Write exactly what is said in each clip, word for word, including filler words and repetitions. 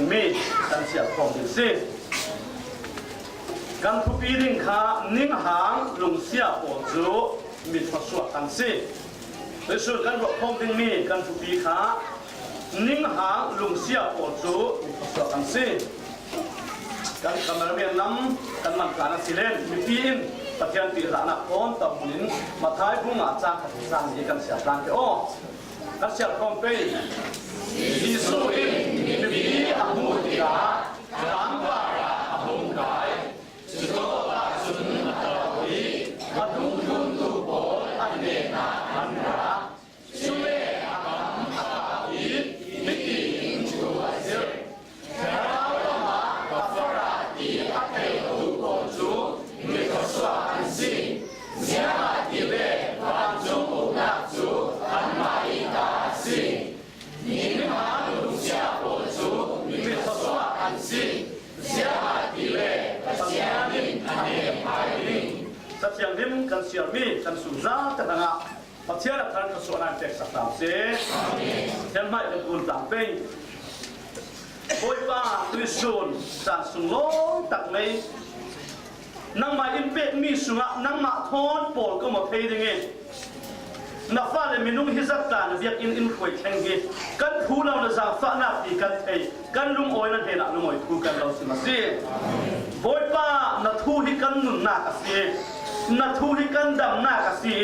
Mi kan sial khawm ding si. Kan thupi ding kha ninghang lungsia pawl cu mi thluasuak kan si. Tuisun kan ruah khawm dingmi kan thupi kha ninghang lungsia pawl cu mi thluasuak kan si. Kan cameraman lam kan man tla na si len mipi in Pathian tirhahnak tawn tam hmun in Matthai bung nga cang khat cang ni kan sial tlang ke aw. Kan sial khawm pei. Jesuh in mipi a hmuh tikah tlangval ah a hung kai. Cucaah cun a to i a dungthluntu pawl an nehnak an ra. Cule a kam a kau i hiti in thu a zirh. Thlarau lamah ka far ti a theitu pawl cu mi thluasuak an si. Ziangahtile vancung uknak cu anmah ih ta a si. Ninghang lungsia pawl cu mi thluasuak an si. Ziangahtile Pathian in a hnemhai ding. Cathiang lim kan sialmi kan zumzal te hrangah Pathian a thar thluasuahnak peksak hram seh. Pathian hmai kan kun tlang pei. Bawipa, tuisun caan sunglawi tak lei nangmah in pekmi sungah nangmah thawn pawl ka maw thei ding i, na fale minung hi zat tla na biakinn in hruai thleng hi kan phu lo na zaangfahnak ti kan thei, kan lungawi na hnenah lungawi thu kan lo sim a si. Bawipa, na thu hi kan nunnak a si, na thu hi kan damnak a si.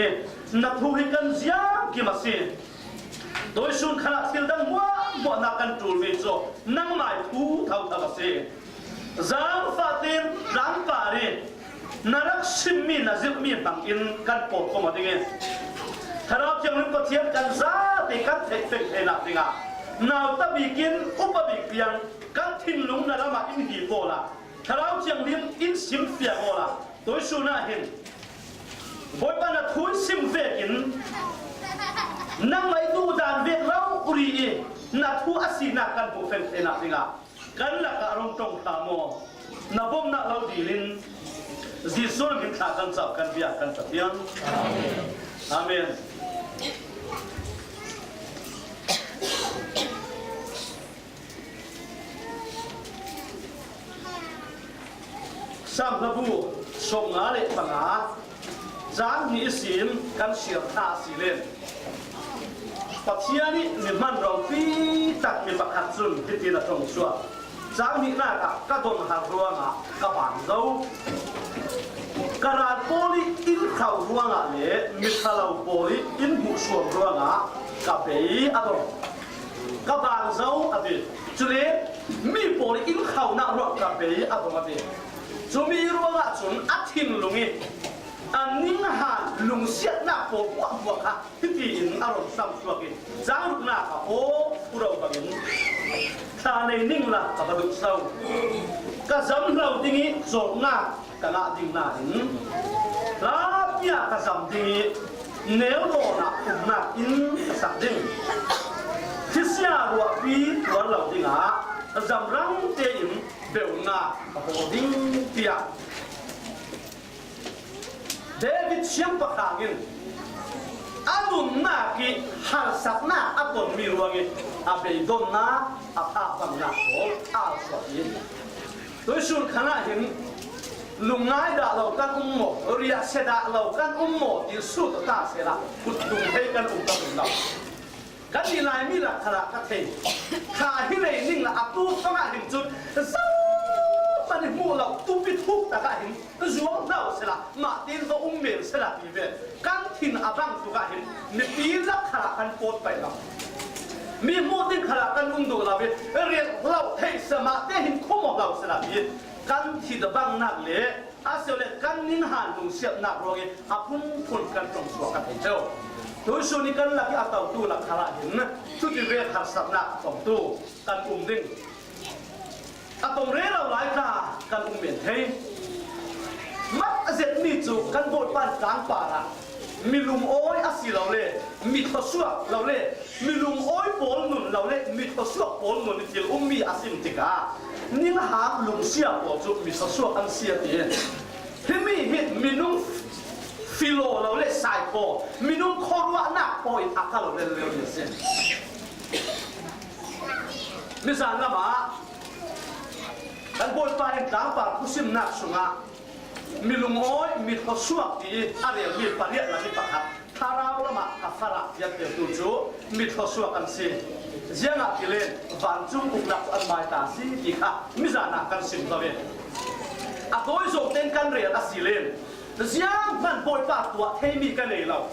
Na thu hi kan ziangkim a si. Tuisun khalah thil dang hmuahhmuahnak kan ṭulmi cu nangmai thu thotho a si. Zaangfah tein tlangpar i na rak simmi na zirhmi hmangin kan pawlkom a ding i, Thlarau Thianghlim Pathian kan zate kan theih peng theinak dingah nauta bikin upa bik tiang kan thinlung na lamah in hi pawl a, Thlarau Thianghlim in simfiang awla tuisun ah hin Bawipa na thu in sim vekin nangmah i duhdan vek rori i na thu a sinak kan hmuh feng theinak dingah kan lakah a rung ṭong hna maw? Na bawmhnak lo dil in Jesuh min thla kan cauh kan bia kan Pathian. Amen. Saam hlabu sawmnga le panga cang hnih ihsin kan siar hna a si len. Pathian nih mi hman ropi takmi pakhat cun hitin a ṭong suak. Cang hnihnak ah ka donghar ruangah ka bang zo. Ka ral pawl i in khauh ruangah le miṭhalo pawl i in hmuhsuam ruangah ka bei a dong. Ka bang zo, a ti. Cule mi pawl i in khauhnak ruang ka bei a dong, a ti. Cumi ruangah cun a thinlung i a ninghan lungsiatnak pawl hmuahhmuah kha hiti in a run sam suak i, cang ruknak ah aw u ro bangin thla nei ning la ka va duh so. Ka zam hlo ding i zawtnak ka ngah ding nain, hlapi ah ka zam ding i neu dawn ah umnak inn ka sak ding. Thisia ruahpi tuar lo dingah zamrang tein beunak ka haw ding, tiah David siangpahrang in a nunnak i harsatnak a tonmi ruangin a beidonnak a phak bangnak pawl a suak i, tuisun khan ah hin lungngai dah lo kan um maw, riahsia dah lo kan um maw ti sut ta sehla kut tung thei kan um kan um lo. Kan i Laimi rak khalah ka thei. Kha hi lei ning la a tu fangah hin cun zohman i hmuh lo, tupi thuk takah hin zuang hna u sehla, mah tein va um men sehla ti ve. Kan thin a bang tukah hin mipi lak khalah kan pawt paih lo. Mi hmuh ding khalah kan um duh lo i, rian lo theih sehla, mah te hin khum awk lo sehla ti kan thin a bangnak le a si le kan ninghan lungsiatnak ruangin a phunphun kan ṭong suak ka thei cio. Tuisun i kan lak i a totu lak khalah hin cuti ve harsatnak a tongtu kan um ding. A tong rero lai tla kan um men thei. Mat a zetmi cu kan Bawipa tlangpar ah mi lungawi a si lo le, mi thluasuak lo le, mi lungawi pawl nun lo le, mi thluasuak pawl nun i thil ummi a sim tikah, ninghang lungsia pawl cu mi thluasuak an si a ti. Himi hi minung filo lo le sai pawl, minung khuaruahnak pawl in a kal lel lel mi a si. Mizan lamah Kan Bawipa in tlangpar thusimnak sungah mi lungawi, mi thluasuak ti a relmi pariat lam hi pakhat, thlarau lamah ka farah ti a teltu cu mi thluasuak an si. Ziangahtile vancung uknak cu anmah ih ta a si ti kha mizan ah kan sim zo i a tawi zawng tein kan rel a si len zianghman Bawipa tuah theimi ka nei lo.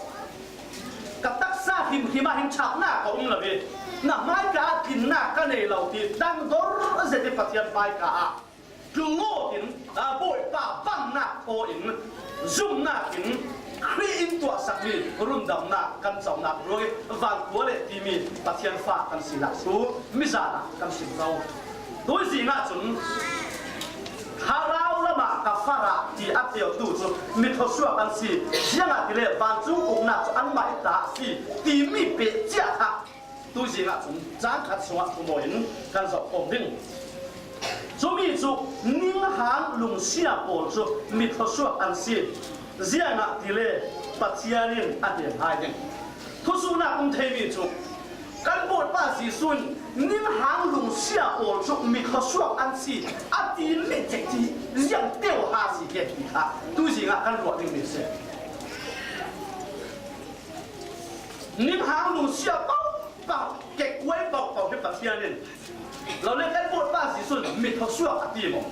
Ka taksa hrimhrim ah hin ṭhatnak a um lo i na hmaika ah tlinnak ka nei lo ti dangdor zet i Pathian hmaika ah tlulawt in, aa, Bawipa bangnak thaw in zumnak in Khrih in tuahsakmi rundamnak kan conak ruang i vankhua le timi Pathian fa kan sinak cu mizan ah kan sim zo. Tuizing ahcun thlarau lamah ka farah ti a teltu cu mi thluasuak an si, ziangahtile vancung uknak cu anmah ih ta a si timi pehcia kha tuizing ahcun cang khat sungah thumawi in kan zoh khawm ding. Cumi cu ninghang lungsia pawl cu mi thluasuak an si, ziangahtile Pathian in a hnemhai ding. Thusuhnak um theimi cu kan Bawipa Jesuh in ninghang lungsia pawl cu mi thluasuak an si a timi cek hi ziang teu ha si ke ti kha tuizing ah kan ruah dingmi a si. Ninghang lungsia paohpaoh, kekkuai paohpaoh hi Pathian in lo le kan Bawipa Jesuh in mi thluasuak a ti maw?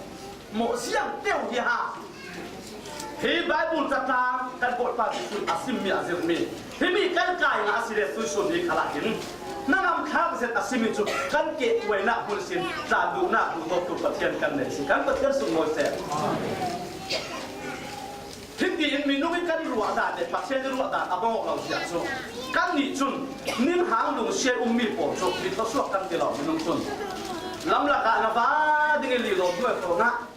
Maw ziang teu hi ha. Hi Baibal catlang kan Bawipa Jesuh in a simmi, a zirhmi, himi kan kai ngah a si le tuisun ni khalah hin na ngamthlak zet a simi cu kan kehkuainak hmun sin tla duhnak duhdawtu Pathian kan nei si. Kan Pathian sunglawi seh. Hiti in minung in kan ruah dan le Pathian in ruah dan a bang awk lo si ahcun kannih cun ninghang lungsia ummi pawl cu mi thluasuak kan ti lo. Minung cun lamlak ah na va ding i lilo duai ko ngah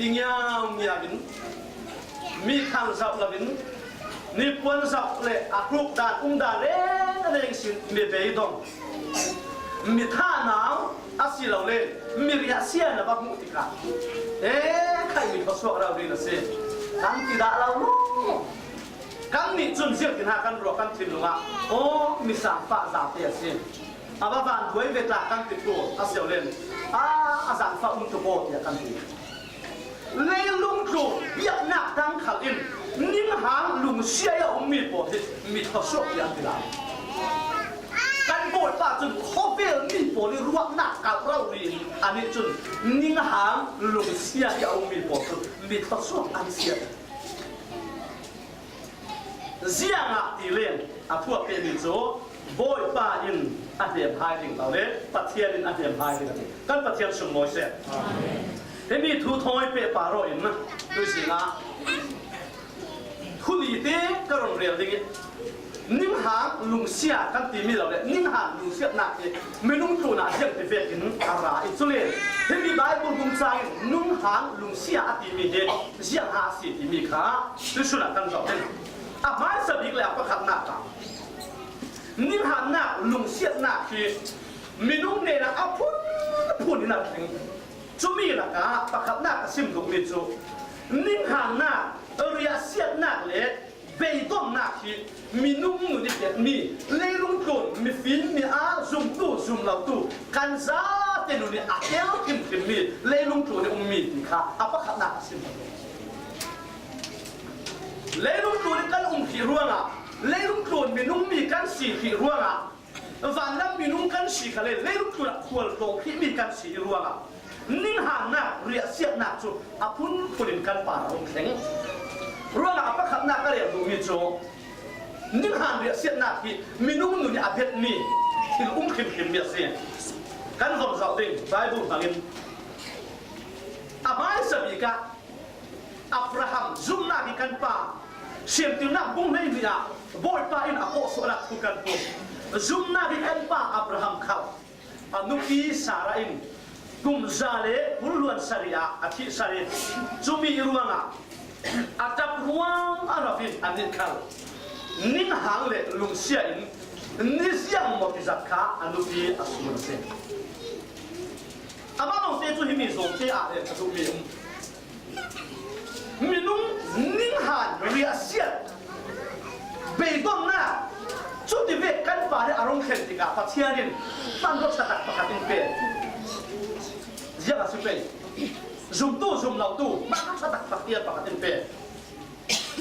ti ngiau ngiau in mi khang zoh lo in nipuan zoh le a hruk dan um dan reng reng sin mi beidong mi thanau a si lo le mi riahsia na va hmuh tikah e khai mi thluasuak rori na si kan ti dah lo mu. Kannih cun ziangtin ha kan ruah kan thinlung ah aw mi sangfah zate a si. A va van duai ve tla kan ti tu a si lo le a a zangfah um tuk aw tiah kan ti. Leilung tlun biaknak tang khal in ninghang lungsia i a ummi pawl hi mi thluasuak tiah an ti lai. Kan Bawipa cun khawvel mi pawl i ruahnak kalh rori in anih cun ninghang lungsia i a ummi pawl cu mi thluasuak an si. Ziangahtile a phuah pehmi cu Bawipa in a hnemhai ding lo le Pathian in a hnemhai ding a ti. Kan Pathian sunglawi seh. Himi thu thawi pehpar aw in tuizing ah thu li te ka run rel ding i ninghang lungsia kan timi lo le ninghang lungsiatnak hi minung tlunah ziang ti vekin a ra i cu le himi Baibal bung cang in ninghang lungsia a timi hi ziang ha a si timi kha tuisun ah kan zoh ding. A hmaisa bik le a pakhatnak ah ninghannak lungsiatnak hi minung hnenah a phunphun in a thleng. Cumi lakah pakhatnak a sim duhmi cu ninghannak, riahsiatnak le beidonnak hi minung nun i biatmi leilung tlun mifim mi aa zumtu zumlotu kan zate nun i a tel hrimhrimmi leilung tlun i ummi ti kha a pakhatnak a sim duh. Leilung tlun i kan um hrih ruangah, leilung tlun minung mi kan si hrih ruangah, vanlam minung kan si khal le leilung tlun ah khual tlawng hrihmi kan si i ruangah, ninghannak riahsiatnak cu a phunphun in kan par a um thleng. Ruangah a pakhatnak ka rel duhmi cu ninghan riahsiatnak hi minung nun i a biatmi thil um hrimhrimmi a si. Kan von zoh ding Baibal hmangin a hmaisa bik ah Abraham zumnak hi kan pa, Siamtirnak bung hleihnih ah Bawipa in a kawhsuahnak thu kan hmu. Zumnak hi kan pa Abraham khal a nupi Sarah in kum za le kul hluan sarih ah a thihsarh i cumi i ruangah a ṭap ruang a ro in a nih khal ninghang le lungsia in ni ziang maw ti zat kha a nupi a sun a si. Amah lawngte cu himi zawngte ah le ka duhmi um. Minung ninghan riahsiat beidonnak cuti vek kan pa hi a rung thlen tikah Pathian in hmanraw ṭha tak pakhat in pek. Ziang a si pei, zumtu zumlotu, man ṭha taktak tiang pakhat in pei.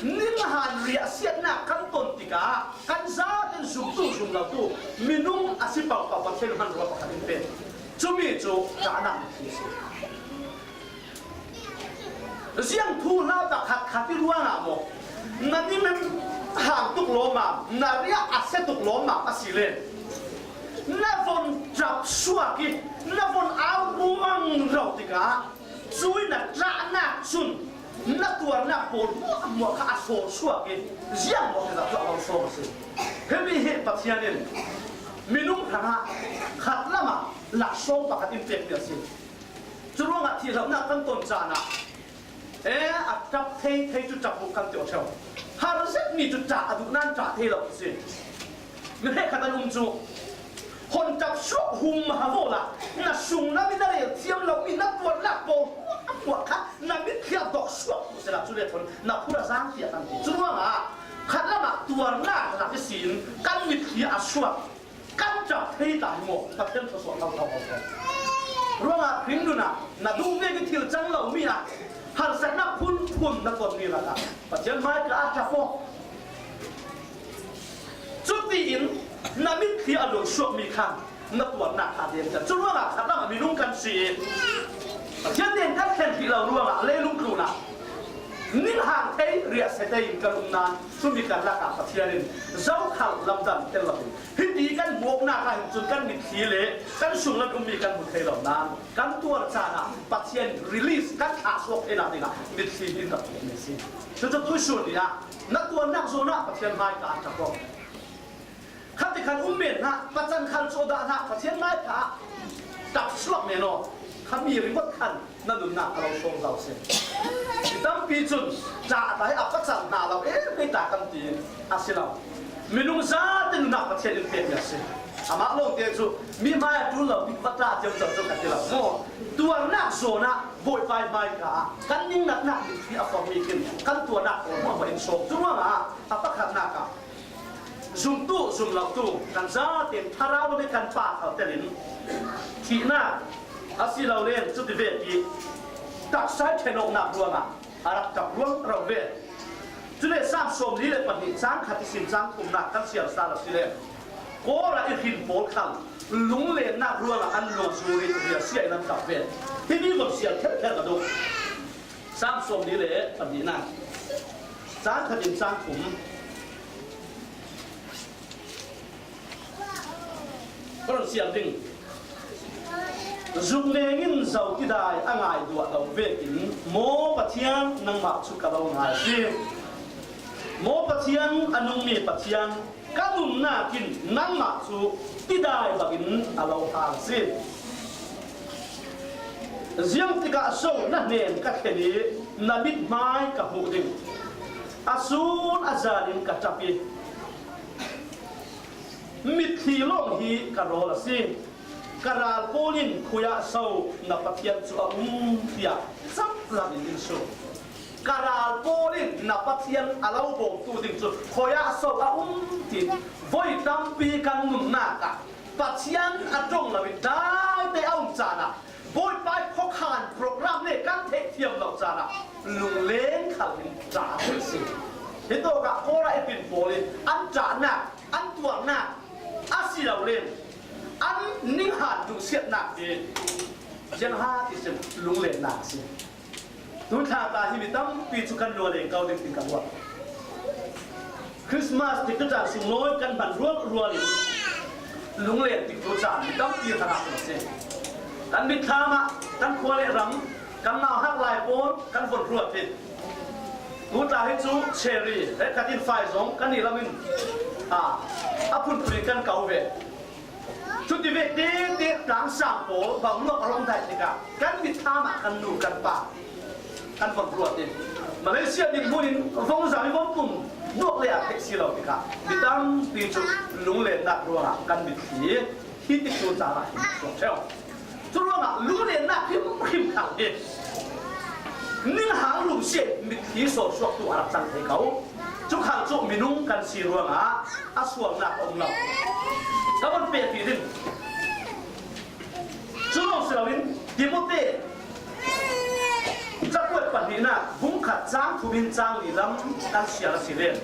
Ning han riahsiatna kan ton tikah kan zaten zumtu zumlotu minung a si pohpoh Pathian hmanrua pakhat in pei. Cumi cu ṭahnak a si. Ziang thuhla pakhat khat i ruangah maw, na ning hang tuk lawmmam, na riah a sia tuk lawmmam a si le na von ṭap suak i na von au ruang rau tikah, cui na ṭahnak cun na tuarnak pawl hmuahhmuah kha a sawr suak i ziang maw kha cu a lo sawr a si. Himi hi Pathian in minung hrangah khat lamah laksawng pakhat in pekmi a si. Curuangah thihlonak kan ton caan ah, e, a ṭap thei thei cu ṭap uh kan ti aw ṭheu. Har zetmi cu ṭah a duh nain ṭah thei lo a si. Mi hrekkhat an um cu, hon ṭap suak hum ha vaw la, na sung na mi na rel thiam lomi na tuarnak pawl hmuahhmuah kha na mitthli ah dok suak uh sila, cu le thon na phur a zaang tiah kan ti. Curuangah khat lamah tuarnak lak ihsin kan mitthli a suak kan ṭap thei ta hi maw? Pathian thluasuah thotho ko. Ruangah hringnun ah na duh vek i thil cang lomi ah harsatnak phunphun na tonmi lakah Pathian hmaika ah ṭap aw. Cutiin na mitthli a luang suakmi khan na tuarnak kha a deng. Curuangah khat lamah minung kan si i Pathian nen kan thlen hrih lo ruangah leilung tlunah ning hang thei riahsia tein kan um nain cumi kan lakah Pathian in zokhal lamdang tel lo in hiti kan buaknak ah hin cun kan mitthli le kan sunglam ummi kan hmu thei lo nain kan tuar caan ah Pathian release kan thlah suak theinak dingah mitthli hi kan tuahmi a si. Cucu tuihsun ni ah na tuarnak zawn ah Pathian hmaika ah ṭap aw. Khatikhan um men hna, pacan khal cawh dah hna, Pathian hmaika ah ṭap suak men aw. Khami ringawt khan na nunnak a lo sawm zau si. Mi tampi cun ca a tai a pacan hna lo, e, hmei ta kan ti a si lo. Minung zate nunnak Pathian in pekmi a si. Amah lawngte cu mi hmai a ṭul lo, mi va ṭah ciamco cu ka ti lo maw? Tuarnak zawn ah Bawipa hmaika ah kan ningnatnak mitthli a forhmi khin kan tuarnak pawl hmuahhmuah in sawm. Curuangah a pakhatnak ah zumtu zumlotu kan zate thlarau le kan pa khaltel in thihnak asilole cuti vek i taksa i ṭhenawknak ruangah a rak ṭap ruang rau ve. Cule Salm sawmli le pahnih cang khat i sim cang thumnak kan siar sal asile Kora i hrin pawl khal lunglennak ruangah an luang sur i riahsia in an ṭap ve. Himi von siar kherkher ka duh. Salm sawmli le pahnihnak cang khat in cang thum. Ka run siar ding. Zuk neng in zo tidai a ngai duah lo vekin, maw Pathian, nangmah cu ka lo ngai si. Maw Pathian, a nungmi Pathian, ka nunnak in nangmah cu tidai bangin a lo hal si. Ziang tikah so na hnen ka thlen i na mithmai ka hmuh ding? A sun a zan in ka ṭap i mitthli lawng hi ka rawl a si. Ka ral pawl in, "Khuiah so na Pathian cu a um?" tiah camlang in in sut. Ka ral pawl in na Pathian a lo bawmtu ding cu khuiah so a um? Ti voi tampi kan nunnak ah Pathian a ṭong lo in daite a um caan ah Bawipa i khuakhan program le kan theihthiam lo caan ah lunglen khal in ṭah a si. Hitawkah Kora i hrin pawl in an ṭahnak, an tuarnak, asilole an ninghan duhsiatnak hi ziangha ti sin lunglennak a si. Tuthla ta hi mi tampi cu kan lualeng ko ding ti ka ruah. Christmas tikcu caan sunglawi kan hman rual rual in lunglen tikcu caan mi tampi hrangah kan si. Kan mitthlam ah kan khua le ram, kan nauhak lai pawl kan von ruat hi. Tuta hi cu Cherry, he khat in Fai zong kan i lam in, a, a phunphun in kan ko ve. Cuti ve tete tlangsang pawl bang lawng a lawng dai tikah kan mitthlam ah kan nu kan pa kan von ruat in Malaysia dinhmun in vong zam i von pum duak le a theih si lo tikah mi tampi cu lunglennak ruangah kan mitthli hi tikcu caan ah hin suak ṭheu. Curuangah lunglennak hrimhrim khal hi ninghang lungsiat mitthli sawlsuaktu a rak cang thei ko. Cu khal cu minung kan si ruangah a sualnak a um lo. Ka von pehpi ding. Cu lawng si loin Timote cakuat pahnihna bung khat chang thum in chang li lam kan siar a si len.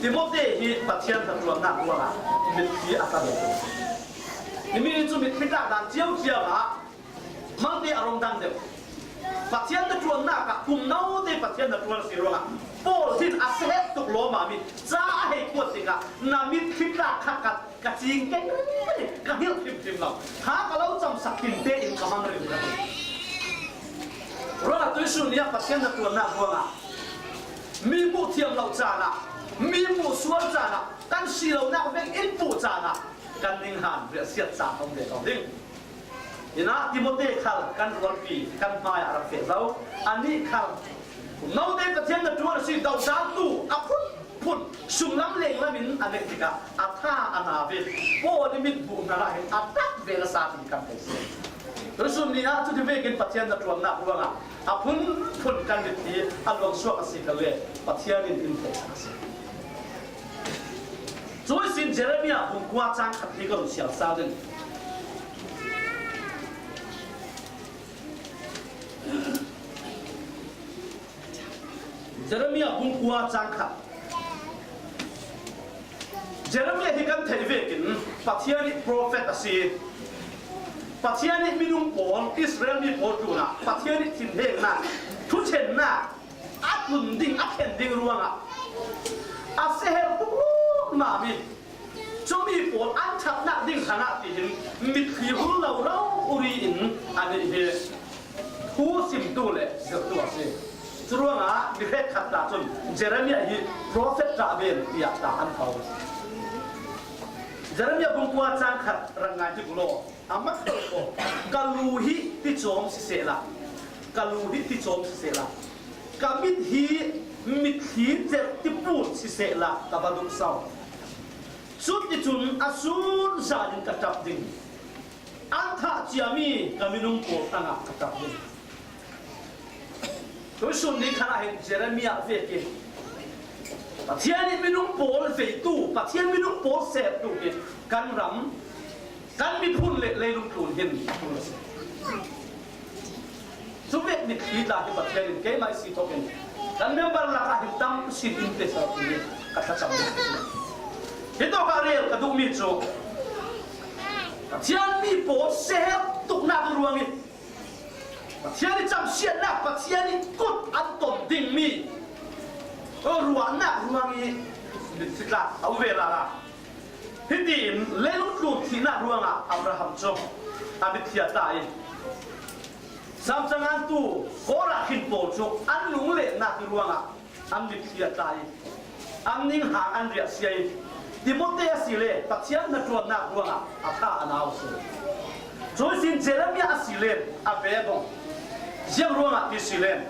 Timote hi Pathian hnaṭuannak ruangah mitthli a ṭan. Himi cu mitthli tlak dan cio cio ah malte a rung dang deuh. Pathian hnaṭuannak ah kum note Pathian hnaṭuan a si ruangah Paul hin a sehet tuk lawm ah mi ca a hei kuat tikah na mitthli tlak khat khat ka cing keng rih, ka hngilh hrimhrim lo. Kha ka lo camsak tinte in ka mang rih rih. Ruangah tuisun ni ah Pathian hnaṭuannak ruangah mi hmuh thiam lo caan ah, mi hmuh sual caan ah, kan si lonak vek in hmuh caan ah kan ning han riahsiat caan a um ve ko ding. Hinah Timote khal kan rualpi kan hmai ah a rak feh zo. Anih khal note Pathian hnaṭuan a si, dodaltu a phunphun sunglam lenglam in a ngeih tikah a ṭha a nau ve. Paul i mitbuh hna ah hin a ṭak ve a sa ti kan thei si. Tuisun ni ah cuti vekin Pathian hnaṭuannak ruangah a phunphun kan mit hi a luangsuak a si kha le Pathian in in theihsak a si. Cuih sin Jeremiah bung kua cang khat hi ka run siar sal ding. Jeremiah bung kua cang khat. Jeremiah hi kan theih vekin Pathian i prophet a si. Pathian i minung pawl, Israel mi pawl tlunah Pathian i thinhengnak, thuchennak a tlun ding, a thlen ding ruangah a sehel tuk mah mi. Cumi pawl an ṭhatnak ding hrangah tihin mitthli hul lo rori in a neih hi. Thu simtu le zirhtu a si. Curuangah mi hrekkhat ta cun Jeremiah hi prophet ṭah ven tiah ta an ko. Jeremiah bung kua cang khat rak ngai ti ku law, a mak ko ka lu hi ti cawm sisehla, ka lu hi ti cawm sisehla, ka mit hi mitthli cerh tipun sisehla ka va duh so. Cuticun a sun zan in ka ṭap ding, an thah ciami ka minung pawl hrangah ka ṭap ding. Tuisun ni khan ah hin Jeremiah vekin Pathian i minung pawl veitu, Pathian minung pawl sertu hi kan ram, kan miphun le leilung tlun hin a ṭul a si. Cuvek mitthli tla hi Pathian in keimah i si thawk in kan member lakah hin tam sin in pe sal ti ka thlacam ding. Hitawk ah rel ka duhmi cu Pathian mi pawl sehel tuknak ruangin Pathian i camsiatnak, Pathian i kut an ton dingmi ruahnak ruang i mitthli tlak a um ve lala. Hitiin leilung tlun thihnak ruangah Abraham cu a mitthli a tla i Sam cangantu Korah khin pawl cu an lunglennak i ruangah an mitthli a tla i an ninghang an riahsia i Timote a si le Pathian hnaṭuannak ruangah a ṭha a nau a si. Cuih sin Jeremiah a si len a bedong. Ziang ruangah ti si len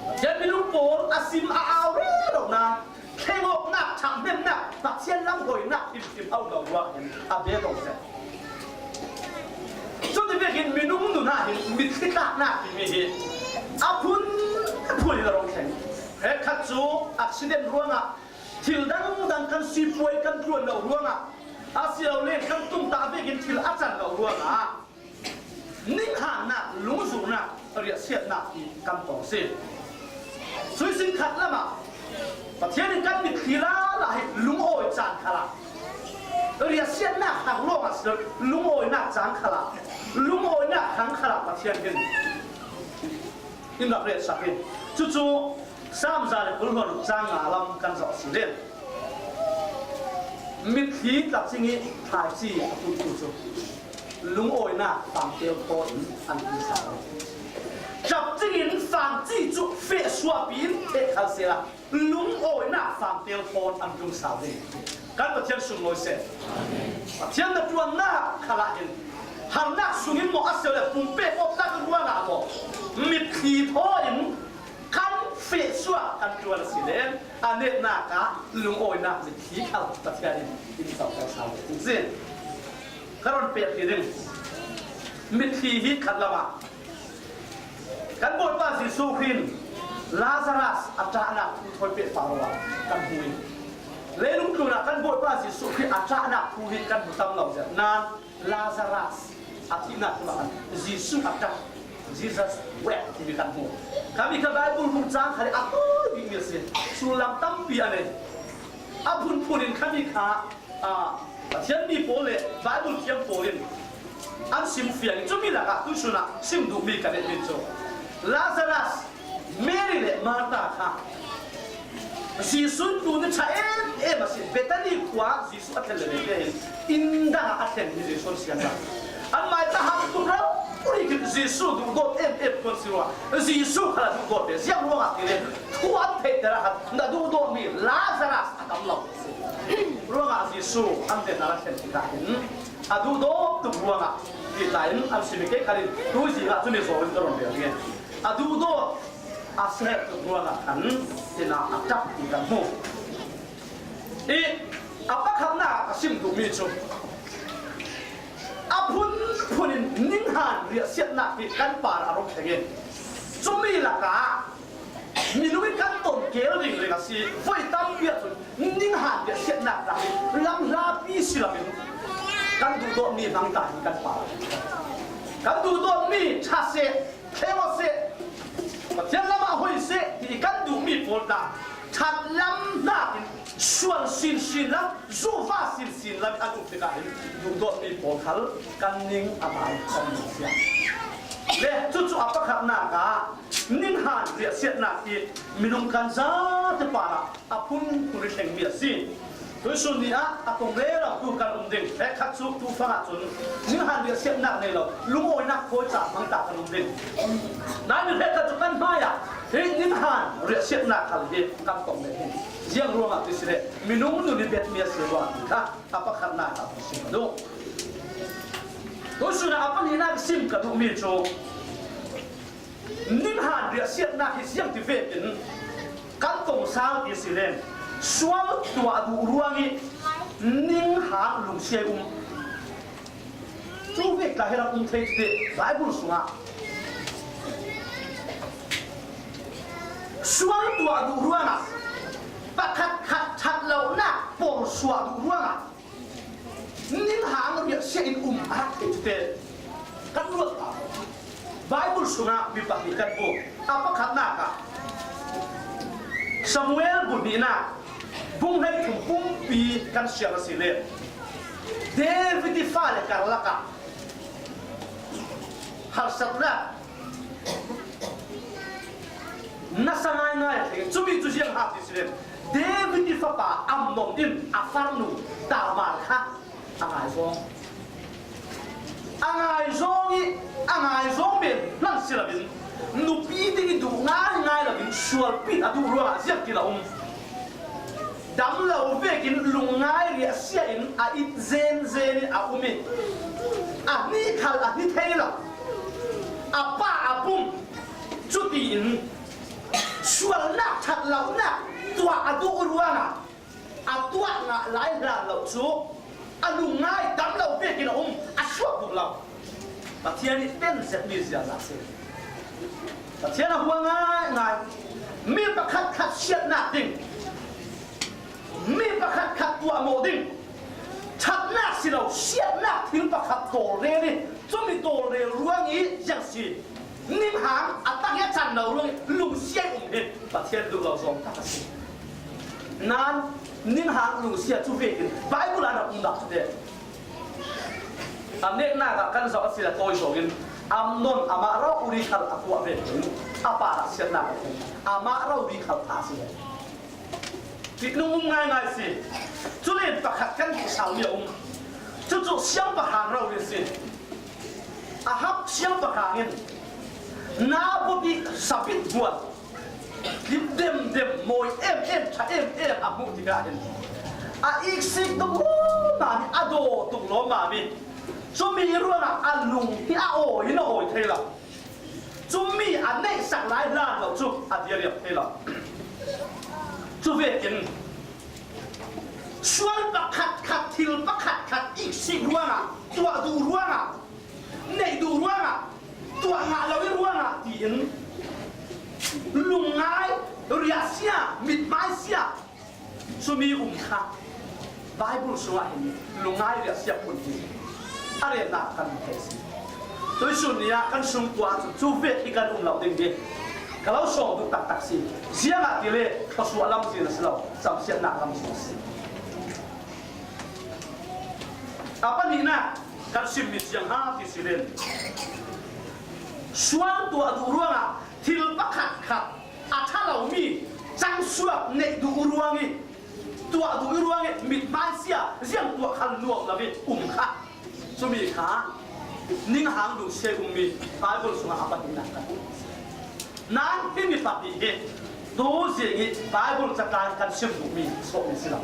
Pathian minung pawl a sim a au rero nain thlengawknak, ṭhathnemnak, Pathian lamhawinak hrimhrim a um lo ruangah hin a bedong seh. Cuti vekin minung nun ah hin mitthli tlaknak timi hi a phunphun in a rung thleng. Hrekkhat cu accident ruangah, thil dangdang kan sipuai kan ṭuan lo ruangah, a si lo le kan tumtah vekin thil a can lo ruangah ninghannak, lungzurnak, riahsiatnak hi kan tong si. Cuih sin khat lamah Pathian in kan mitthli lala hi lungawi caan khalah, riahsiatnak hrang lawng a si lo, lungawinak caan khalah, lungawinak hrang khalah Pathian hin in rak relsak hi. Cucu Sam za le kul hluan cang nga lam kan zoh si len. Mitthli tlapcing i thlaici a tuhtu cu lungawinak fangtel thaw in an ti sa lo. Tlapcing in fangci cu feh suahpi in theh khal sehla lungawinak fangtel thaw an tlung sa ding. Kan Pathian sunglawi seh. Pathian hnaṭuannak khalah hin harnak sungin maw a si le pumpe awknak ruangah maw mitthli thaw in kan feh suah kan ṭuan a si len a netnak ah lungawinak mitthli khal Pathian in in coter sal ve ding si. Ka rawn pek hi ding. Mitthli hi khat lamah kan Bawipa Jesuh Khrih in Lazarus a ṭahnak thu thawi peh pah ruangah kan hmu i leilung tlunah kan Bawipa Jesuh Khrih a ṭahnak thu hi kan hmu tam lo zet nain Lazarus A thihna thla ah Jesuh a ṭap, Jesus wept, timi kan hmu. Khami kha Bible bung chang khat a tawi bik mi a si. Sullam tampi a nei. A phunphun in khami kha, a, Pathian mi pawl le Bible thiam pawl in an sim fiang. Chumi lakah tuisun ah sim duh mi ka neih mi chu Lazarus, Mary le Martha kha Jesuh tu ni ṭha em em a si. Bethany khua Jesuh a thlen le te hin inn dang ah a thlen hi Jesuh siam a. An mai ta hak tu rau uri kin Jesuh duhdawt em em tuan si ruah. Jesuh kha duhdawt ve. Ziang ruangah ti le thu an theih te ra khat na duhdawt mi Lazarus a tam lo. Ruangah Jesuh an te na ra thlen ti ta hin a duhdawt tuk ruangah ti ta in an si mi ke kha in tu zi ah chu ni zo in ka ron ve nge. A duhdawt a ser tuk ruangah khan inn ah a ṭap ti kan hmu. I a pakhatna ka sim duh mi chu a phunphun in ninghan riahsiatna hi kan par a rawk thengin. Chumi lakah minung in kan ton kel ringring a si. Voi tampi ah chun ninghan riahsiatna ta hi lam hlapi si lamin kan duhdawt mi hmang ta hi kan par. Kan duhdawt mi ṭha seh, thei aw seh, Pathian lamah hoi seh ti kan duh mi pawl ta ṭhat lam hnakin sual sinsin lam, zuhva sinsin lam an um tikah hin duhdawt mi pawl khal kan ning a ngai khawm sia. Le cucu a pakhatnak ah ninghan riahsiatnak hi minung kan zate parah a phunphun i thleng mi a si. Tuisun ni ah a kong rero tu kan um ding. Hrekkhat cu tu fangah cun ninghan riahsiatnak nei lo, lungawinak thawi ca hmang ta kan um ding. Nai mi hrekkhat cu kan hmaiah hi ninghan riahsiatnak khal hi kan tong le hin ziang ruangah ti si le minung nun i bet mi a si ruang ti kha a pakhatnak ah a si duh. Tuisun ah a pahnihnak sim ka duh mi cu ninghan riahsiatnak hi ziang ti vekin kan tong sal ti si len sual tuah duh ruang i ninghan lungsia i um. Cu vek tla hi rak um thei ti Bible sungah sual tuah duh ruangah pakhat khat ṭhat lonak porsuah duh ruangah ninghang riahsia in um a rak thei tute kan ruat ta. Bible sungah mi pahnih kan hmu. A pakhatnak ah Samuel bu hnihnak bung hleithum pumpi kan siar a si le David i fale karlak ah harsatnak nasa ngaingai a thleng. Cumi cu ziang ha ti si le David i fapa Amnon in a farnu Tamar kha a ngaizawng. A ngaizawng i a ngaizawng men hlan si loin nupi ding i duh ngaingai loin sualpi in a duh ruangah ziang ti lo um. Dam lo vekin lungngai riahsia in a it zenzen in a um i a hnih khal a hni thei lo. A pa a pum. Cutiin sualnak ṭhat lonak tuah a duh ruangah a tuah ngah lai hlan lo cu a lungngai dam lo vekin a um, a suak duh lo. Pathian i pen zetmi ziaza si. Pathian a hua ngaingai. Mi pakhat khat siatnak ding, mi pakhat khat tuahmawh ding, ṭhatnak si lo, siatnak thil pakhat tawlrel i cumi tawlrel ruang i ziang si. Ninghang a tak i a can lo ruang i lungsia i um hi Pathian duh lo zawng tak a si. Nan ninghang lungsia cu vekin Bible ah rak um dah cu te. A neknak ah kan zoh a si le tawi zongin Amnon amah rori khal a tuah vekin a parah siatnak a thei. Amah rori khal a si le. Ti nung um ngaingai si. Culen pakhat kan duh sal mi a um. Cucu siangpahrang rori si. Ahab siangpahrang in Naboth i sabit buan lim demdem mawi em em ṭha em em a hmuh tikah hin a iksik tuk lawmam i a daw tuk lawmam i cumi ruangah a lung hi a awi in a awi thei lo. Cumi a neihsak lai hlan lo cu a diariam thei lo. Cu vekin sual pakhat khat, thil pakhat khat iksik ruangah, tuah duh ruangah, neih duh ruangah, tuah ngah lo i ruangah tiin lungngai riahsia, mithmaisia, cumi um kha Bible sungah hin lungngai riahsia phun hi a relnak kan hmu thei si. Tuisun ni-ah kan sungkuan ah cun cu vek hi kan um lo ding hi. Ka lo sawm duh taktak si. Ziangahtile thluasuah lamzin a si lo, camsiatnak lamzin a si. A pahnihnak kan simmi ciang ha ti si len, sual tuah duh ruangah thil pakhatkhat a ṭha lomi cangsuak neih duh ruang i tuah duh i ruang i mithmai sia ziang tuah khal nuam lo i um kha. Cumi kha ning hang duh sia ummi Bible sungah a pahnihnak kan um. Nang himi pahnih hi tu zing i Bible catlai kan sim duhmi sawhmi si lo.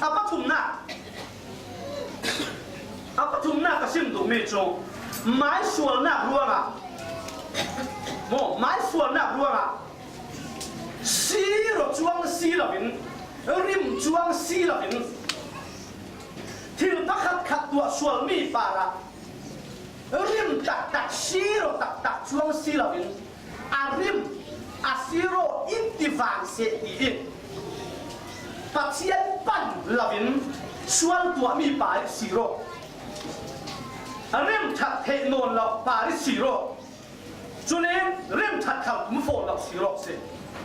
A pathumnak, a pathumnak ka sim duhmi cu maisualnak ruangah, maw, maisualnak ruangah siro cuang si loin, rim cuang si loin, thil pakhatkhat tuah sualmi parah rim taktak, siro taktak cuang si loin, a rim, a siro in ti vang seh tiin Pathian pan loin sual tuahmi pa i siro, rim ṭhat theih nawn lo pa i siro, cun in rim ṭhat khal tum fawn lo siro si.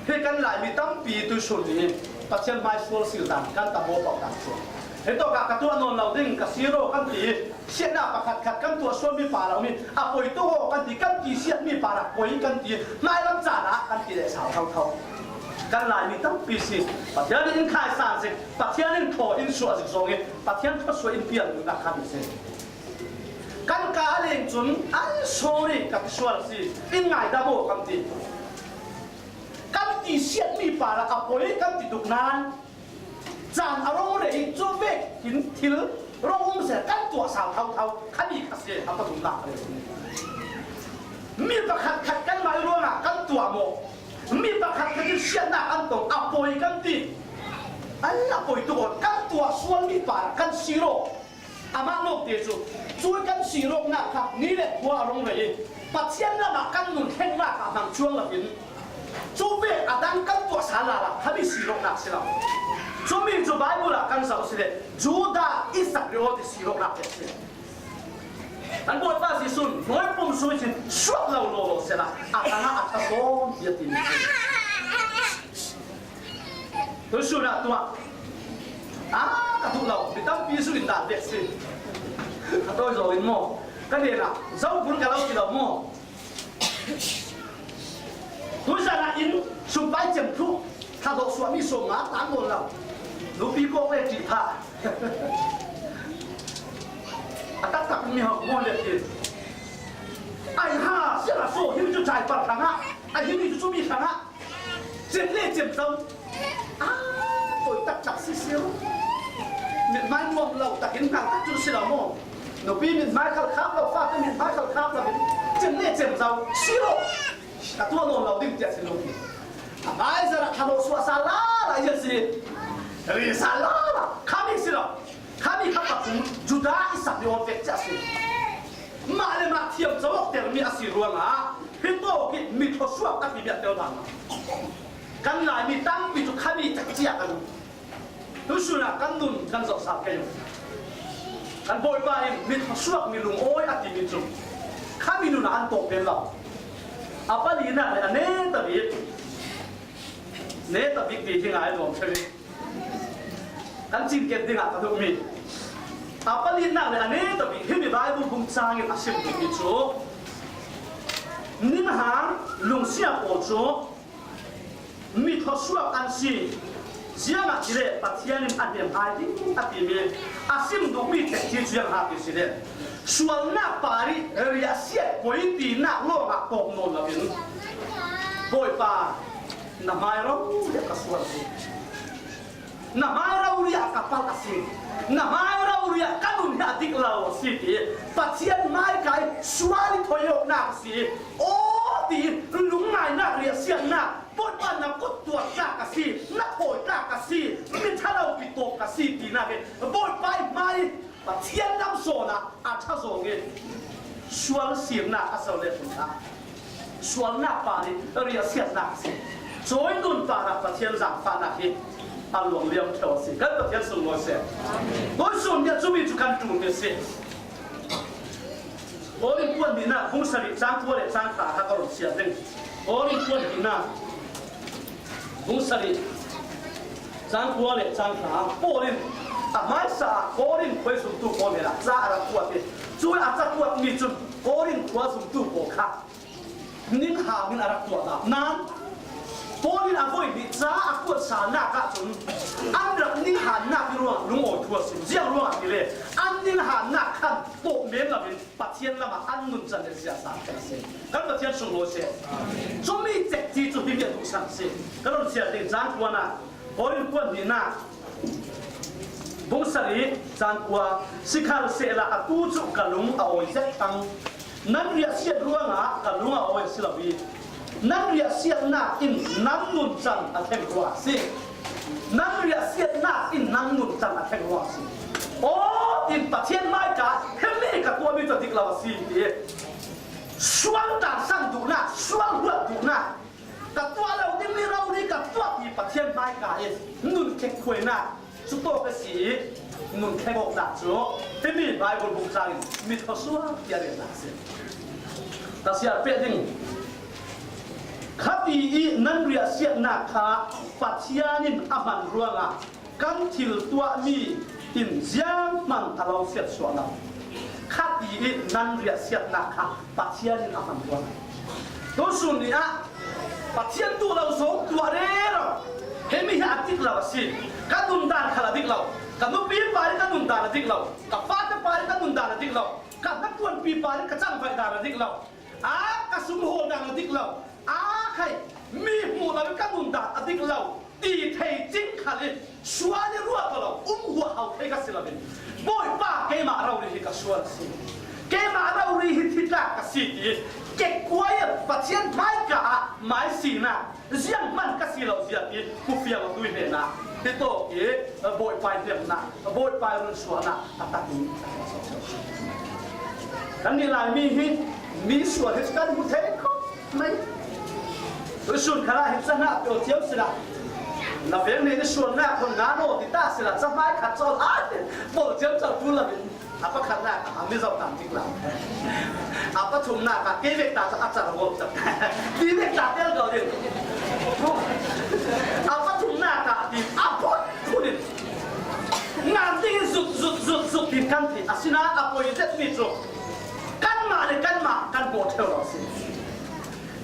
Hi kan Laimi tampi tuisun ni in Pathian hmaisual sil dan kan tam aw paoh dan cu, hi tawkah ka tuah nawn lo ding ka siro kan ti i siatnak pakhatkhat kan tuah sualmi parah um i a poi tuk aw kan ti, kan ti siatmi parah poi kan ti, hmailam caan ah kan ti leh sau thotho. Kan Laimi tampi si. Pathian in khai san sik, Pathian in thaw in suah zik zong i Pathian thluasuah in pial duhnak kha mi si. Kan ka a leng cun, "I'm sorry," ka ti sual si. In ngaidam aw kan ti. Kan ti siatmi parah a poi kan ti tuk nain caan a rung rei i cu vek in thil rung um seh kan tuah sau thotho khami kha si a pathumnak a rei. Mi pakhatkhat kanmah i ruangah kan tuah maw? Mi pakhatkhat in siatnak an tong a poi kan ti. An a poi tuk aw kan tuah sualmi parah kan siro. Amah lawmte cu, cu kan sirawknak kha ni le khua a rung rei i Pathian lamah kan nun thlengnak ah hmang cuang loin cu vek a dang kan tuah sal lala khami sirawknak si lo. Cumi cu Baibal ah kan zoh si le Judah Iskariot i sirawknak te si. Kan Bawipa Jesuh in hnuai pum sui sin suak lo lawlaw sehla a tangah a ṭha sawm hi a timi. Tuisun ah tuah. Ah, ka duh lo, mi tampi zu in dan dek si. Ka tawi zo in maw? Ka hnenah zo bun ka lo ti lo maw? Tuizan ah in sumpai cem thluh, thla dawh suahmi sawm nga tang nawn lo. Nupi kawk le ṭih phah. A taktak mi hau maw le ti. Ai ha, siangah saw, hi cu ṭai par hrangah, a hi mi cu cumi hrangah. Cem le cem zo. Ah, tawi taktak sisir. Mithmai nuam lo takin hngak tak cu si lo maw? Nupi mithmai khal khap lo, fate mithmai khal khap lo in cem le cem zo. Si lo. Ka tuah nawn lo ding tiah si lo. A hmaizarh ah thla dawh suah sal lala i si. Ri sal lala. Khami si lo. Khami kha pathum Judah Iskariot vek cia si. Mah le mah thiam co awk termi a si ruangah hi tawk i mi thluasuak a timi a tel hlan lo. Kan Laimi tampi cu khami cekcia kan um. Tuisun ah kan nun kan zoh sal kei u. Kan Bawipa in mi thluasuak mi lungawi a timi cu khami nun ah an tawk pen lo. A palinak le a neta bik, neta bik ti hi ngai nuam ṭheu. Kan cinken dingah ka duhmi a palinak le a neta bik himi Bible bung cangin a sim duhmi cu, ninghang lungsia pawl cu mi thluasuak an si, ziangahtile Pathian in a hnemhai ding a timi a sim duhmi ṭhekci cu ziang ha ti si le, sualnak parih riahsiat poi tinak lawngah tawp nawn loin, Bawipa, na hmai rori ah ka sual a si. Na hmai rori ah ka palh a si. Na hmai rori ah ka nun hi a dik lo a si ti Pathian hmaikai sual i thawi awknak a si. Aw ti lungngainak riahsiatnak, Bawipa na kut tuartlak ka si, na thawitlak ka si, mi ṭha lo pi tawk ka si tinak hi Bawipa i hmai Pathian lam sawn ah a ṭha zawng i sual simnak a so le hmun hlah. Sualnak parih riahsiatnak a si. Cawi nun parah Pathian zaangfahnak hi a luang liam ṭheu a si. Kan Pathian sunglawi seh. Tuisun nih cumi cu kan ṭulmi a si. Korin kuan nihna bung sarih chang kua le chang kha kha ka rawn chhiar ding. Korin kuan nihna bung sarih chang kua le chang kha. Paul in a hmaisa ah Korin khua zumtu pawl hnenah cha a rak kuat hi. Chu a cha kuat mi chun Korin khua zumtu pawl kha ning hangin a rak tuah dah nan. Paul in a vawi hnih cha a kuat sannak ah chun an rak ning hannak hi ruangah lungawi thu a sim. Ziang ruangah ti le, an ning hannak khan pawh men lovin Pathian lamah an nunchan leh ziahsan kan si. Kan Pathian sunglawi seh. Chumi chekchi chu hi mi a duhsan si. Kan rawn chhiar ding chang kuana, Korin kuan nihna bung sarih chang kua, sikhalsehla a tu chu ka lung a awi zet thang. Nan riahsiat ruangah ka lung a awi a si lo hi. Nan riahsiatnak in nan nunchan a thleng ruang a si. Nan riahsiatnak in nan nunchan a thleng ruang a si. Aw, tin Pathian hmaika hemi ka tuahmi chu a dik lo a si ti. Sual tansang duhna, sual huat duhna, ka tuah lo ding mi rori ka tuah ti Pathian hmaika in nun khekhuaina chu tawk a si i, nun khenawkna chu hemi Bible bung changin mi thawsuak ti a rianna a si. Ka siar peh ding. Khati i nan riahsiatna kha Pathian in a hman ruangah kan thil tuah mi in zianghman a lo siatsuah lo. Khati i nan riahsiatna kha Pathian in a hman ruang. Tusun ni ah Pathian duh lo zawng tuah rero. Hemi hi a dik lo a si. Ka nun dan khal a dik lo. Ka nupi pa in ka nun dan a dik lo. Ka fate pa in ka nun dan a dik lo. Ka hnakuanpi pa in ka changvaih dan a dik lo. A, ka sum hawl dan a dik lo. A, khai, mi hmuh lo in ka nun dan a dik lo. Ti thei ching khal in sual i ruat lo, um huah hau thei ka si lo in, Bawipa, keimah rori hi ka sual a si. Keimah rori hi thi tlak ka si ti kekkuai a Pathian hmaika ah mai sina zianghman ka si lo zia ti Pu Fiang a tui hnena hi tawk i Bawipa i hnemna, Bawipa i runsuahna a takin kan nih lai mi hi, mi sual hi chu kan hmu thei khawp mai. Tuisun khalah hi chahna peuh chiam sila. Na veng nih ni sualna khon nga naw ti ta sila, chahmai khat chawl a pawl chiam chau tu lamin. A pakhatna a mi zau tan dik lo. A pathumna ka kei vek ta chu a char ngawt tak. Ti vek ta tel go ding. A pathumna ka ti a phut phut in. Ngan ding zut zut zut zut ti kan ti. A sina a poi zet mi chu. Kanmah le kanmah kan bawl theu lo si.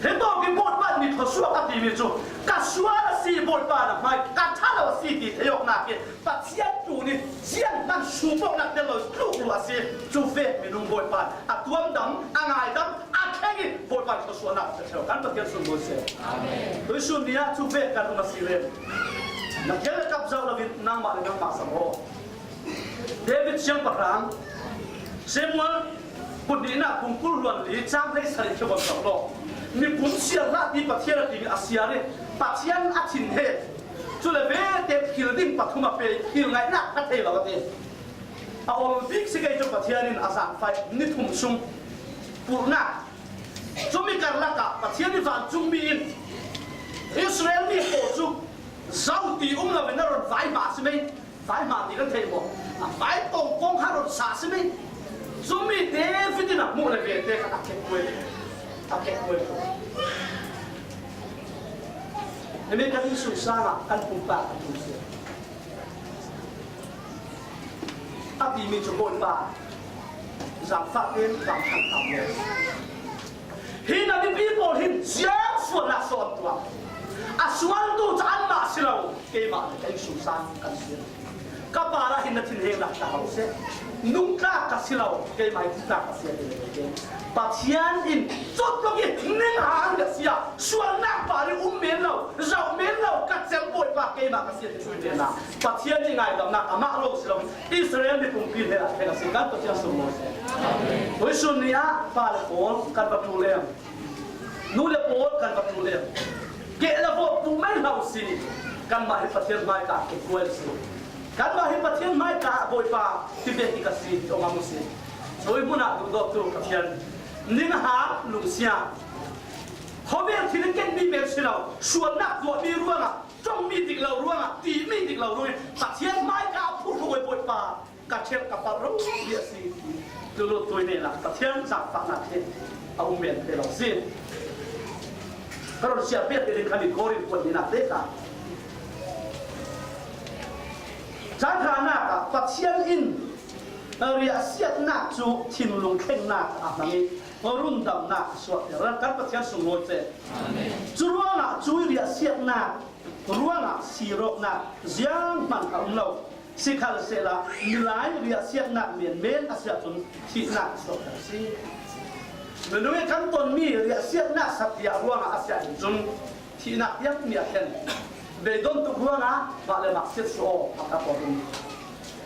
Hi tawk i Bawipa ni thawsuak a timi chu, ka sual a si Bawipa na hmai, ka tha lo a si ti theiawknak hi Pathian tuni zianghman sumawknak tel lo tluk lu a si. Chu vek minung Bawipa a tuamdam, a ngaidam, a thleng i Bawipa ni thawsuaknak a theu kan Pathian sum mawi se. Amen. Tuisun ni ah chu vek kan um a si le. Na kher le kap zau lovin nangmah le nangmah sam aw. David siangpahrang, Samuel bung hnihna bung kul hluan li chang hleisarih khi von sak law. Mipum siar hlah ti Pathian a timi a siar i Pathian a thin he. Chule vete thil ding pathum a pe, thil ngaihna ka thei lo a ti. A awl bik si kei chu Pathian in a zangfai ni thum sung purna. Chumi karlakah Pathian i vancung mi in Israel mi pawl chu zau ti um lovin a rawn vai hma si mai. Vai hma ti kan thei maw? A vai tawng kawng ha rawn sa si mai. Chumi David in a hmuh le ve te kha a kek kuai. A kek kuai. Hemi kan insung sangah kan pumpak a tum si. A timi chu Bawipa zangfah ten zangfah tham le. Hi na mipi pawl hin ziang sualna sawn tuah. A sualtu chu anmah si lo, keimah le ka insung sang kan si. Ka parah hin na thinheng lak ta ho se. Nungtlak ka si lo, keimah hi nungtlak ka si a ti le ke. Pathian in chawt lawk i ning hang ka si a, sualnak par i um men lo, zauh men lo, ka chel Bawipa keimah ka si a ti chu i hnena. Pathian i ngaidamnak amah lo si lo, Israel mi pumpi hnenah thleng a si kan Pathian sum mawi se. Tuisun ni ah pa le pawl kan va ṭul em. Nu le pawl kan va ṭul em. Keh le vawt tu mai hlau si. Kanmah hi Pathian hmaika kekuai si. Kanmah hi Pathian hmaika Bawipa ti ve hi ka si ti awm a mu si. Sawi hmunah duhdawttu Pathian ning hang lungsiam. Khawvel thil keng mi pen si lo. Sualnak tuah mi ruangah, ṭawng mi dik lo ruangah, ti mi dik lo ruangah Pathian hmaika phurh hluai Bawipa. Ka ṭhelh ka palh ro hi a si. Tulut tui nena Pathian zaangfahnak hi a um men thei lo si. Ka run siah pek ding kha mi Korin kuat nihnak te kha. Caan hranak ah Pathian in riahsiatnak cu thinlung thlengnak a hmang i rundamnak a suahter. Kan Pathian sunglawi seh. Amen. Cu ruangah cuih riahsiatnak ruangah sir awknak zianghman a um lo. Sikhalsehla, milai riahsiatnak menmen a si ahcun thihnak a suakter a si. Minung i kan tonmi riahsiatnak satliah ruangah a si ahcun thihnak tiang mi a thlen. Beidon tuk ruangah mah le mah siatsuah aw a ka pawt um.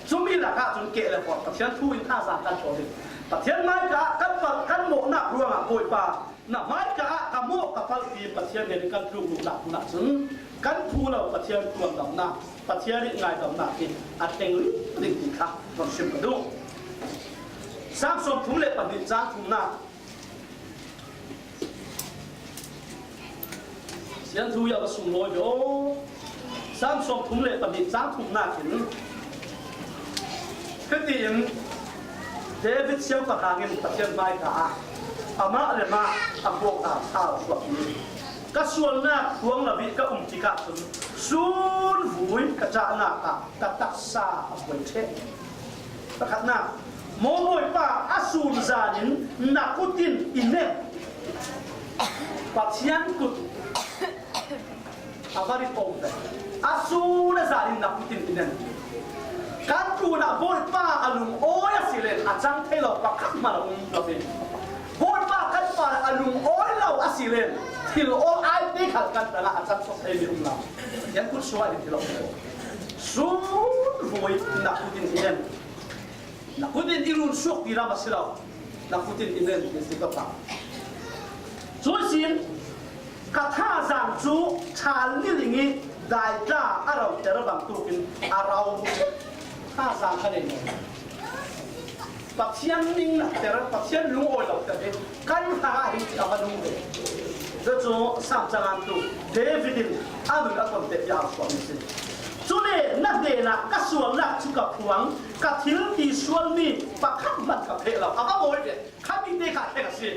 Cumi lakah cun keh le forh Pathian thu in thazaang kan ṭhawl ding. Pathian hmaika ah kan palh, kan mawhnak ruangah Bawipa, na hmaika ah ka mawh ka palhpi Pathian hnen in kan tluk luhnak hmun ahcun kan phu lo Pathian ṭuanlamnak, Pathian i ngaidamnak hi a thleng ringring ti kha kan sim ka duh. Salm sawmthum le pahnih cang thumnak. Sianthu i a va sunglawi ve aw. Salm sawmthum le pahnih cang thumnak in, hitiin David siangpahrang in Pathian hmaika ah amah le mah a khuak a thau suakmi, ka sualnak phuang lo i ka um tikah cun sun vui ka cahnak ah ka taksa a buai ṭheh. Pakhatnak, maw Bawipa, a sun zan in na kut in i nen. Pathian kut a va ri pawng ve. A sun a zan in na kut in i nen. Kan tlunah Bawipa a lungawi a si len a cang thei lo pakhat hmanh a um lo ve. Bawipa kan parah a lungawi lo a si len thil aw ai te khal kan tangah a cang sok thei mi um lo. Pathian kut sual in thil aw. Sun vui na kut in i nen. Na kut in i run suak ti lam a si lo. Na kut in i nen ti si ka pah. Cu sin ka thazaang cu ṭhal niling i daitla a roter bangtuk in a ro. Thazaang ka nei. Pathian ning na ter, Pathian lungawi lo ter hi kan hrangah hin a va nung ve. Cucu Salm cangantu David in a nun a tonte bia a suahmi si. Cule na hnenah ka sualnak cu ka phuang, ka thil ti sualmi pakhat hmanh ka pheh lo. A va mawi ve. Khami te kha thleng a si.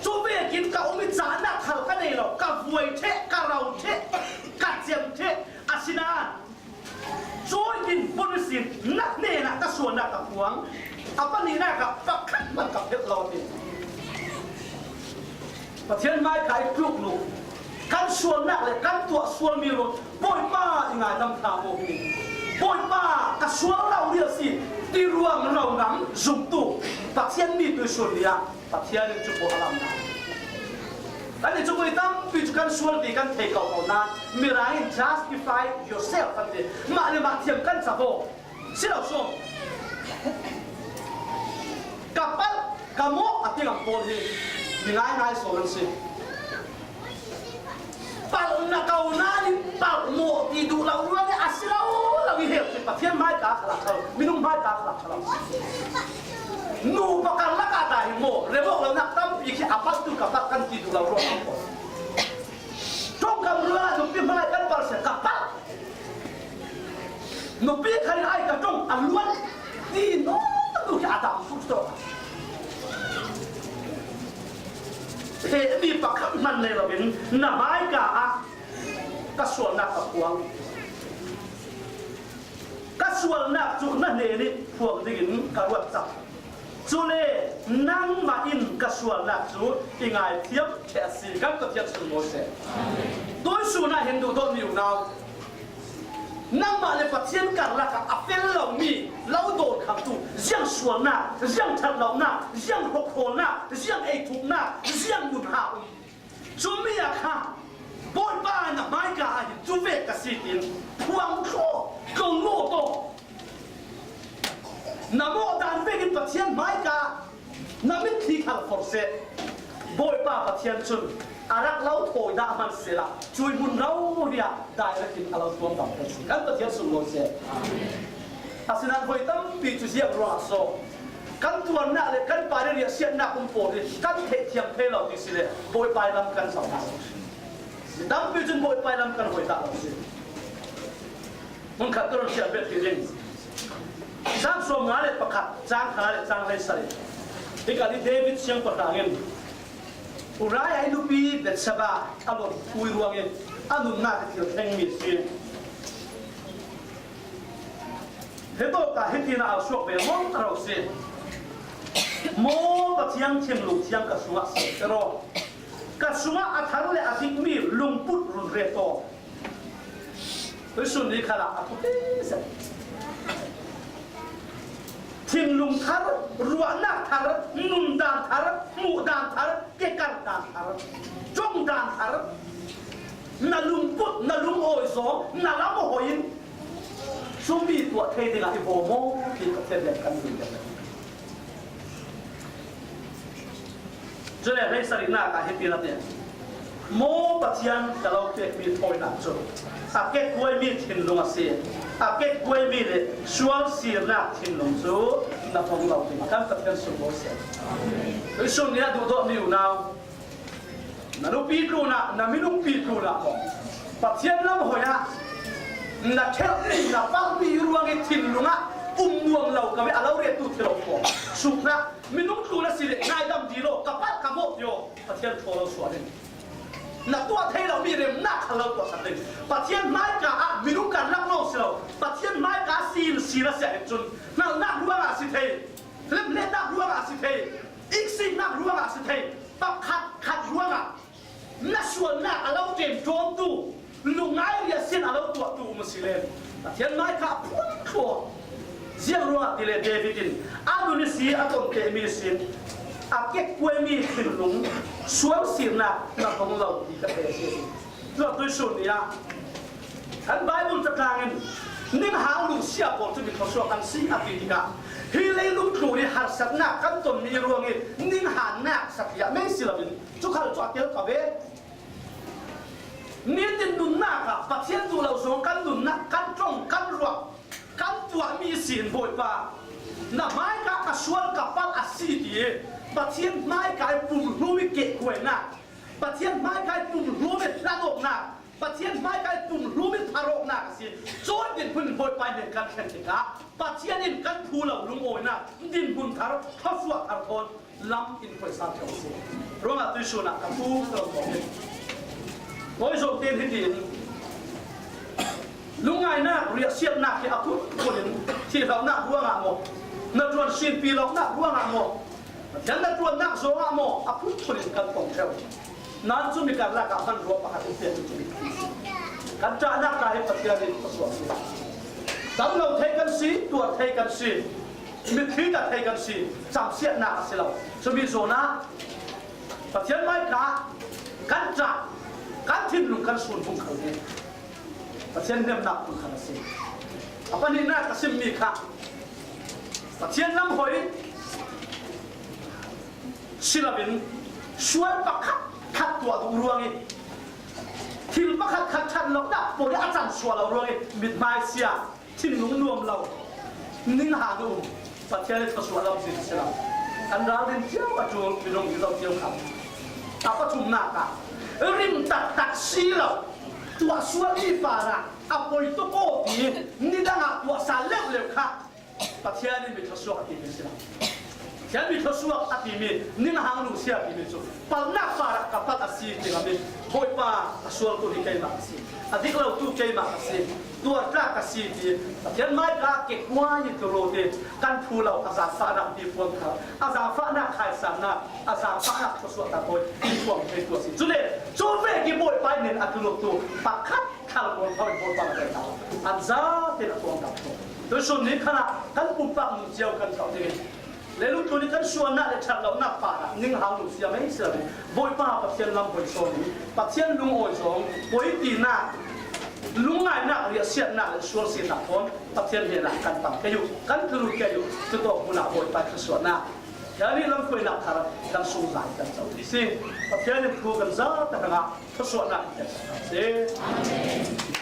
Cu vekin ka um i cahnak khal ka nei lo. Ka vuai ṭheh, ka ro ṭheh, ka cem ṭheh. Asinain Cuai in pun ihsin na hnenah ka sualnak ka phuang, a pahnihnak ah pakhat hmanh ka philh lo, a ti. Pathian hmaika i tluk lu, kan sualnak le kan tuah sualmi ruang Bawipa i ngaidam hna maw hi? Bawipa, ka sual lo dih a si ti ruang lo ngam zumtu Pathian mi tuisun ni ah Pathian in cu pawl a lam hna. Kan i cu voi tampi cu kan sual ti kan thei ko ko nain Mirang in justify yourself kan ti. Mah le mah thiam kan cam aw. Si lo sawm. Ka palh, ka mawh a ti ngam pawl hi mi ngaingai sawn an si. Palh na ko nain palh maw ti duh lo ruangah a si lo, lo i hel ti Pathian hmaika kha la ṭha lo, minung hmaika kha la ṭha lo. Nu pakar lakah dah hi maw, remawk lonak tampi khi a palh tu ka palh kan ti duh lo ruang an pawl. Ṭongkam ruangah nupi hmai kan palh seh ka palh. Nupi khan ai ka ṭong a luan ti nawn tu khi a dam tuk tuk. He mi pakhat hman nei loin na hmaika ah ka sualnak ka phuang. Ka sualnak cu na hnen i phuang dingin ka ruat cang. Cule nangmah in ka sualnak cu i ngaithiam ṭheh a si, kan Pathian sunglawi seh. Tuisun ah hin duhdawtmi unau, nangmah le Pathian karlak ah a fel lomi lo dawn khamtu ziang sualnak, ziang ṭhat lonak, ziang hrawkhrawlnak, ziang eithuknak, ziang nun ha um. Cumi ah khan Bawipa na hmaika ah hin cu ve ka si tiin phuang tlaw, tlung law taw. Na mawh dan vekin Pathian hmaika na mitthli khal forh seh. Bawipa Pathian cun a rak lo thawi dah hmanh sehla cuih hmun rori ah direct in a lo tuamdam thei si. Kan Pathian sunglawi seh. Asinain voi tampi cu ziang ruangah so kan tuarnak le kan parih riahsiatnak um pawl hi kan theihthiam thei lo ti si le Bawipa i lam kan zoh hna lo si. Mi tampi cun Bawipa i lam kan hoi dah lo si. Hmunkhat ka run chiah bet ti ding. Saam sawmnga le pakhat, chang khat le chang hleisarih. Hih kal hi David siangpahrang in Uriah ii nupi Bathsheba a lawmpui ruangin a nunnak hi thil thleng mi a si. Hih tawka hih tin a suak ve maw, a ro si. Maw Pathian thinlung thiang ka sungah siam seh aw. Ka sungah a thar le a dik mi lungput run re tawh. Tuisun ni khalah a thupi seh. Thinlung thar, ruahnak thar, nundan thar, muhdan thar, kekar dan thar, cong dan thar. Na lungput, na lungawi zawng, na lam a hoi in, cumi tuah thei dingah i bawl maw? Ti Pathian rian kan duh ding. Cule hleisarihnak ah hiti na ti, maw Pathian ka lo pekmi thawinak cu a kekkuaimi thinlung a si. A kekkuaimi le sual sirnak thinlung cu na hmang lo ding kan Pathian sunglawi si. Tuisun ni a duhdawtmi unau, na nupi tlunah, na minungpi tlunah maw, Pathian lam hoi ah na thelhmi, na palhmi ruangih thinlung ah um nuam lo ka ve, a lo rettu thil a um maw? Suk hlah. Minung tlun a si le ngaidam dih law, ka palh ka mawh ti aw, Pathian thaw lo sual in. Na tuah thei lomi remnak khal lo tuahsak ding. Pathian hmaika ah minung karlak lo si lo. Pathian hmaika ah sin sin a si ahcun, hngalhnak ruangah a si thei, hlemhletnak ruangah a si thei, iksiknak ruangah a si thei, pakhat khat ruangah na sualnak a lo ṭemṭawntu, lungngai riahsiat a lo tuahtu um a si le, Pathian hmaika a phun thluak. Ziang ruangah ti le David in a nun ihsi a ton tehmi ihsin a kekkuaimi thinlung sual sirnak na hmang lo ti ka thei a si. Tuah tuisun ni ah kan Baibal catlangin ninghang lusia pawl cu mi thluasuak an si a ti tikah, hi leilung tlun i harsatnak kan tonmi ruangin ninghangnak satliah mei si loin cu khal cu a tel ka ve. Nitin nunnak ah Pathian duh lo zong kan nunnak, kan ṭong, kan ruah, kan tuahmi sin Bawipa, na hmaika ka sual ka palh a si ti i Pathian hmaika i pumhlum i kehkuainak, Pathian hmaika i pumhlum i hlatawknak, Pathian hmaika i pumhlum i pharhawknak a si. Cun dinhmun in Bawipa nih kan thlen tikah Pathian in kan phu lo lungawinak dinhmun thar, thluasuah thar thawn lam in khoisa ṭheo a si. Ruangah tuisun ah ka pu ka lo tawk in, Bawi Zawngte in hitin, lungngainak riahsiatnak hi a phunphun in, thih hlohnak ruangah maw, na ṭuan sinpi lonak ruangah maw, Pathian na ṭuannak zongah maw, a phunphun in kan tong ṭheo. Nan cu mi karlak ah hmanrua pakhat in pek cu mi kan ṭahnak ta hi Pathian in a suak si. Dam lo thei kan si, tuar thei kan si, mitthli ta thei kan si, camsiatnak a si lo. Cumi zawn ah Pathian hmaika kan ṭah, kan thinlung kan sun bung kho hi Pathian hnemnak phun khat a si. A pahnihnak ka simmi kha Pathian lam hoi si loin sual pakhat khat tuah duh ruangih, thil pakhat khat ṭhat lonak pawl i a can sual lo ruangih mithmai sia, thinlung nuam lo, ninghang um, Pathian i thluasuah lamzin si lo. Kan ral din cio a cu minung hi zo cio kha. A pathumnak ah rim taktak si lo, tuah sualmi parah a poi tuk aw ti nidang ah tuah sal leuleu kha Pathian in mi thluasuak a timi si lo. Pathian mi thluasuak a timi, ninghang lungsia a timi cu palhnak parah ka palh a si ti ngam i, Bawipa, a sualtu hi keimah a si, a dik lotu keimah a si, tuartlak ka si ti Pathian hmaika kekkuai i tlu rua ti kan phu lo, a zaangfahnak hnipuan khal, a zaangfahnak khaisannak, a zaangfahnak thluasuahnak hawi hnipuan theitu a si. Cule cu vek i Bawipa in a tlu lotu pakhat khal pawl tho in Bawipa na pek hna. An zaten a tuang tak ṭhawng. Tuisun ni khan ah kan pumpak nun cio kan thlauh ding i, leilung tlun i kan sualnak le ṭhat lonak parah ninghang lungsia mei si lo in Bawipa Pathian lam hoi sawn i Pathian lungawi zawng, poi tinak, lungngainak, riahsiatnak le sual sinak thawn Pathian hnenah kan pang kei u, kan tlu kei u, cutawk hmun ah Bawipa i thluasuahnak, Thiang i lamhruainak thar kan sungzai kan co ding si. Pathian in thu kan zate hrangah thluasuahnak in kan sak si. Amen.